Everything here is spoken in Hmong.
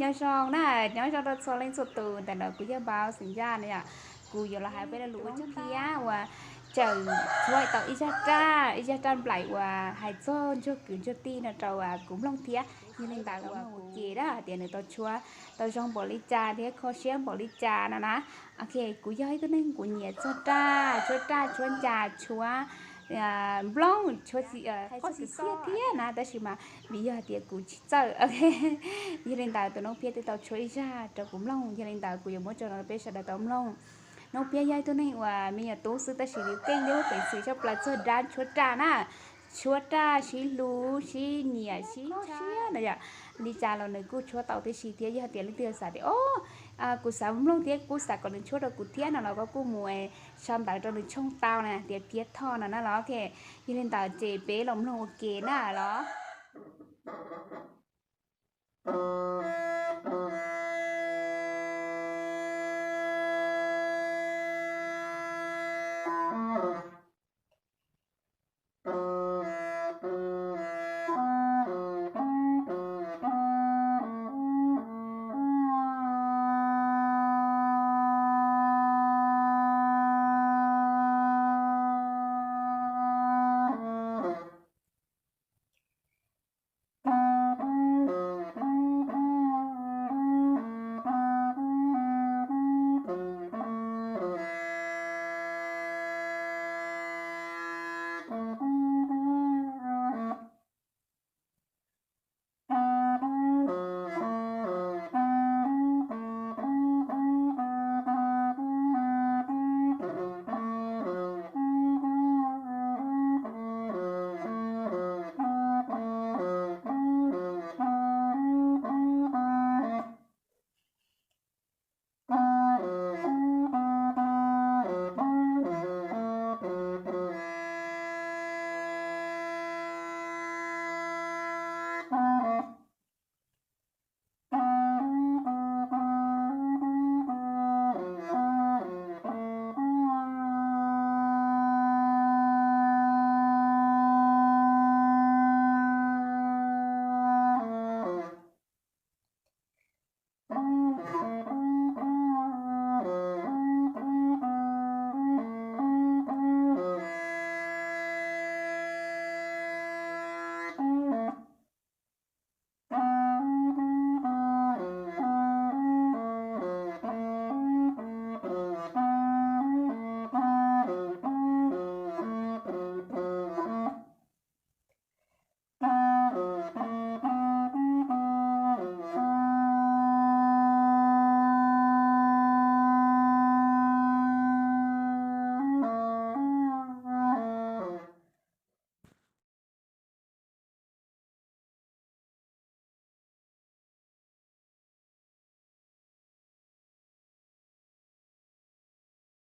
Nyob zoo na, nyob zoo rau txhua leej txhua tus, ntawm no kuv yog Npau Xeem Yaj no yom. Kuv yuav los hais peb lo lus ua txog thiab uas tseem tshuab tau ib zaj raj, ib zaj raj nplaim uas hais txog ntsuag kwv ntsuag tij no rau kuv mloog thiab. Yog li ntawd uas kuv ces dab hais tias nws tau tshuab tau zoo npaum li cas thiab kho siab npaum li cas no na. Ok, kuv yog ib tug neeg kuv nyiam txog raj, tshuab raj tshuab ncas tshuab nplooj, tshuab txiv, qoj txiv xiab thiab na, tab sis mas vim yog hais tias kuv tsis txawj. Yog li ntawd tus Noob Phiab twb tau tshuab ib zaj rau kuv mloog, yog li ntawd kuv yuav muab tso no rau peb sawv daws tau mloog. Noob Phiab yog ib tug neeg uas me nyuam tub xwb tab sis nws keej thiab muaj peev xwm tshaj plaws txog dab tshuab raj na. Tshuab raj sib hlub sib nyiam sib kho siab no yom. Li cas los nws kuj tshuab tau tib si thiab. Yog tias leej twg xav tias o, kuv xav mloog thiab kuv xav kom nws tshuab rau kuv thiab no los koj kuj mus sau ntawv rau nws tshooj tau na, tias Phiab Thoj no na los. Ok, yog li ntawd ces peb los mloog ua ke na los.